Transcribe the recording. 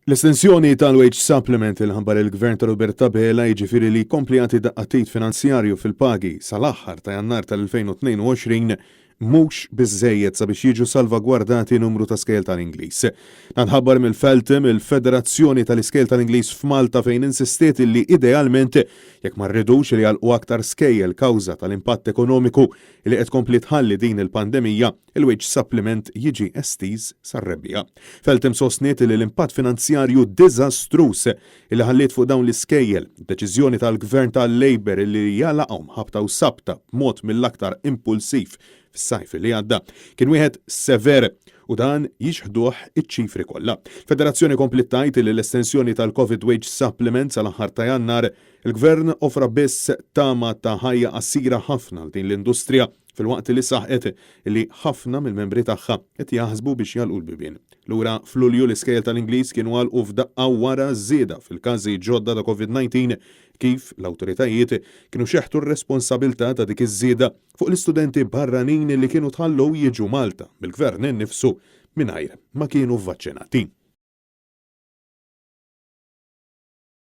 L-estensjoni tal-wage supplement li ħabbar il-Gvern ta' Robert Abela, jiġifieri li jkompli jagħti daqqa t'id finanzjarju fil-pagi sal-aħħar ta' Jannar tal-2022, mhux biżżejjed sabiex jiġu salvagwardati numru ta' skejjel tal-Ingliż. Dan tħabbar mill-FELTIM, il-Federazzjoni tal-Iskejjel tal-Ingliż f'Malta fejn insistiet li idealment jekk ma rridux li jagħlqu aktar skejjel kawża tal-impatt ekonomiku li qed tkompli tħalli din il-pandemija, il-wage supplement jiġi estiż sar-rebbiegħa. Feltham sostniet li l-impatt finanzjarju diżastruż li ħalliet fuq dawn l-iskejjel, deċiżjoni tal-Gvern tal-Labour li jagħlaqhom ħabta u sabta b'mod mill-aktar impulsiv fis-sajf li għadda, kien wieħed sever u dan jixħduh iċ-ċifri kollha. Federazzjoni kompliet tgħid li l-estensjoni tal-Covid Wage Supplement sal-aħħar ta' Jannar, il-Gvern offra biss tama ta' ħajja qasira ħafna għal din l-industrija filwaqt li saħqet li ħafna mill-membri tagħha qed jaħsbu biex jagħlqu l-bibien. Lura f'Lulju l-iskejjel tal-Ingliż kienu għalqu f'daqqa wara żieda fil-każi ġodda ta' Covid-19 kif l-awtoritajiet kienu xeħtu r-responsabilità ta' dik iż-żieda fuq l-istudenti barranin li kienu tħallew jiġu Malta mill-Gvern innifsu mingħajr ma kienu vvaċċinati.